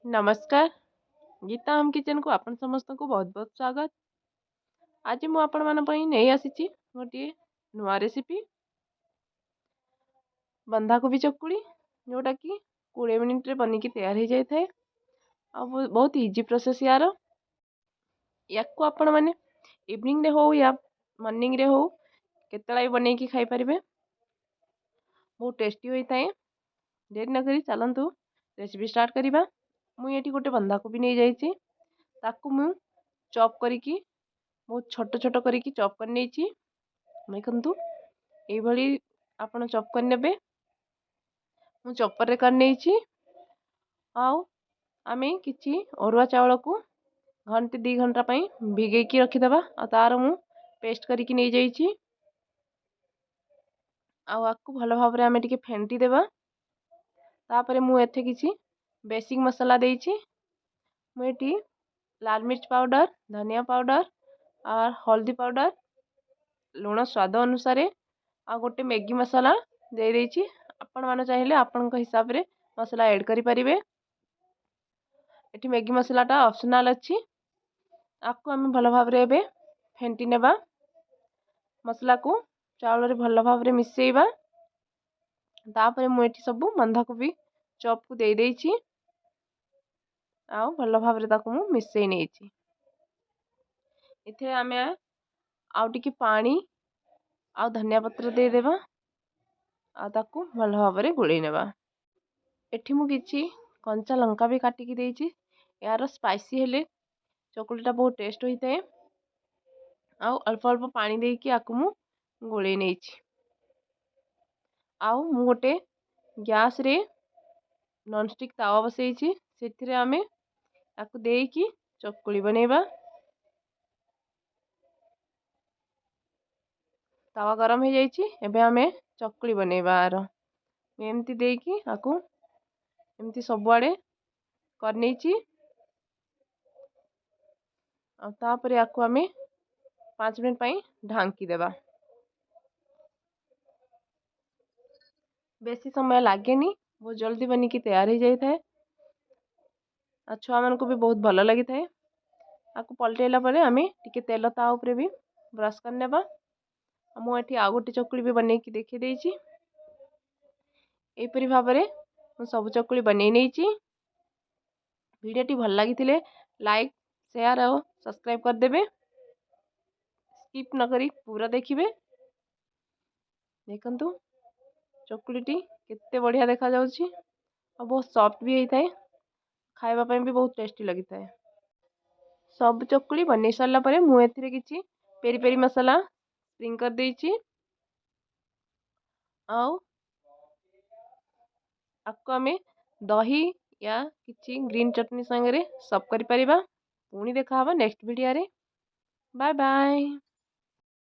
ନମସ୍କାର, ଗୀତା ହୋମ୍ କିଚେନ୍କୁ ଆପଣ ସମସ୍ତଙ୍କୁ ବହୁତ ବହୁତ ସ୍ୱାଗତ। ଆଜି ମୁଁ ଆପଣମାନଙ୍କ ପାଇଁ ନେଇ ଆସିଛି ଗୋଟିଏ ନୂଆ ରେସିପି, ବନ୍ଧାକୋବି ଚକୁଳି, ଯେଉଁଟାକି 20 ମିନିଟ୍ରେ ବନିକି ତିଆରି ହେଇଯାଇଥାଏ ଆଉ ବହୁତ ଇଜି ପ୍ରୋସେସ୍ ୟାର। ୟାକୁ ଆପଣମାନେ ଇଭିନିଂରେ ହଉ ୟା ମର୍ଣ୍ଣିଂରେ ହଉ କେତେବେଳେ ବି ବନେଇକି ଖାଇପାରିବେ, ବହୁତ ଟେଷ୍ଟି ହୋଇଥାଏ। ଡେରି ନକରି ଚାଲନ୍ତୁ ରେସିପି ଷ୍ଟାର୍ଟ କରିବା। ମୁଁ ଏଠି ଗୋଟେ ବନ୍ଧାକୋବି ନେଇଯାଇଛି, ତାକୁ ମୁଁ ଚପ୍ କରିକି ବହୁତ ଛୋଟ ଛୋଟ କରିକି ଚପ୍ କରିନେଇଛି। ଦେଖନ୍ତୁ ଏଇଭଳି ଆପଣ ଚପ୍ କରିନେବେ। ମୁଁ ଚପରରେ କରିନେଇଛି। ଆଉ ଆମେ କିଛି ଅରୁଆ ଚାଉଳକୁ ଘଣ୍ଟେ 2 ଘଣ୍ଟା ପାଇଁ ଭିଗେଇକି ରଖିଦେବା, ଆଉ ତା'ର ମୁଁ ପେଷ୍ଟ କରିକି ନେଇଯାଇଛି। ଆଉ ଆକୁ ଭଲ ଭାବରେ ଆମେ ଟିକେ ଫେଣ୍ଟି ଦେବା। ତାପରେ ମୁଁ ଏଠି କିଛି ବେସିକ୍ ମସଲା ଦେଇଛି। ମୁଁ ଏଠି ଲାଲ ମିର୍ଚ ପାଉଡ଼ର, ଧନିଆ ପାଉଡ଼ର ଆଉ ହଳଦୀ ପାଉଡ଼ର, ଲୁଣ ସ୍ୱାଦ ଅନୁସାରେ, ଆଉ ଗୋଟେ ମ୍ୟାଗି ମସଲା ଦେଇଦେଇଛି। ଆପଣମାନେ ଚାହିଁଲେ ଆପଣଙ୍କ ହିସାବରେ ମସଲା ଏଡ଼୍ କରିପାରିବେ। ଏଠି ମ୍ୟାଗି ମସଲାଟା ଅପସନାଲ୍ ଅଛି। ଆକୁ ଆମେ ଭଲ ଭାବରେ ଏବେ ଫେଣ୍ଟି ନେବା। ମସଲାକୁ ଚାଉଳରେ ଭଲ ଭାବରେ ମିଶାଇବା। ତାପରେ ମୁଁ ଏଠି ସବୁ ବନ୍ଧାକୋବି ଚପ୍କୁ ଦେଇଦେଇଛି ଆଉ ଭଲ ଭାବରେ ତାକୁ ମୁଁ ମିଶାଇ ନେଇଛି। ଏଥିରେ ଆମେ ଆଉ ଟିକେ ପାଣି ଆଉ ଧନିଆ ପତ୍ର ଦେଇଦେବା ଆଉ ତାକୁ ଭଲ ଭାବରେ ଗୋଳେଇ ନେବା। ଏଠି ମୁଁ କିଛି କଞ୍ଚା ଲଙ୍କା ବି କାଟିକି ଦେଇଛି। ଏହାର ସ୍ପାଇସି ହେଲେ ଚକୁଳିଟା ବହୁତ ଟେଷ୍ଟ ହୋଇଥାଏ। ଆଉ ଅଳ୍ପ ଅଳ୍ପ ପାଣି ଦେଇକି ଆକୁ ମୁଁ ଗୋଳେଇ ନେଇଛି। ଆଉ ମୁଁ ଗୋଟେ ଗ୍ୟାସ୍ରେ ନନଷ୍ଟିକ୍ ତାୱା ବସେଇଛି, ସେଥିରେ ଆମେ ତାକୁ ଦେଇକି ଚକୁଳି ବନେଇବା। ତାୱା ଗରମ ହେଇଯାଇଛି, ଏବେ ଆମେ ଚକୁଳି ବନେଇବା। ଆର ଏମିତି ଦେଇକି ଆକୁ ଏମିତି ସବୁଆଡ଼େ କରିନେଇଛି। ଆଉ ତାପରେ ଆକୁ ଆମେ 5 ମିନିଟ୍ ପାଇଁ ଢାଙ୍କି ଦେବା। ବେଶୀ ସମୟ ଲାଗେନି, ବହୁତ ଜଲ୍ଦି ବନିକି ତିଆରି ହେଇଯାଇଥାଏ ଆଉ ଛୁଆମାନଙ୍କୁ ବି ବହୁତ ଭଲ ଲାଗିଥାଏ। ଆକୁ ପଲଟେଇଲା ପରେ ଆମେ ଟିକେ ତେଲ ତା ଉପରେ ବି ବ୍ରସ୍ କରିନେବା। ଆଉ ମୁଁ ଏଠି ଆଉ ଗୋଟେ ଚକୁଳି ବି ବନେଇକି ଦେଖେଇ ଦେଇଛି। ଏହିପରି ଭାବରେ ମୁଁ ସବୁ ଚକୁଳି ବନେଇ ନେଇଛି। ଭିଡ଼ିଓଟି ଭଲ ଲାଗିଥିଲେ ଲାଇକ୍, ସେୟାର ଆଉ ସବସ୍କ୍ରାଇବ୍ କରିଦେବେ। ସ୍କିପ୍ ନ କରି ପୁରା ଦେଖିବେ। ଦେଖନ୍ତୁ ଚକୁଳିଟି କେତେ ବଢ଼ିଆ ଦେଖାଯାଉଛି ଆଉ ବହୁତ ସଫ୍ଟ ବି ହେଇଥାଏ, ଖାଇବା ପାଇଁ ବି ବହୁତ ଟେଷ୍ଟି ଲାଗିଥାଏ। ସବୁ ଚକୁଳି ବନେଇ ସାରିଲା ପରେ ମୁଁ ଏଥିରେ କିଛି ପେରି ପେରି ମସଲା ସ୍ପ୍ରିଙ୍ଗ କରିଦେଇଛି। ଆଉ ଆକୁ ଆମେ ଦହି ୟା କିଛି ଗ୍ରୀନ୍ ଚଟଣି ସାଙ୍ଗରେ ସର୍ଭ କରିପାରିବା। ପୁଣି ଦେଖା ହେବ ନେକ୍ସଟ ଭିଡ଼ିଓରେ। Bye bye.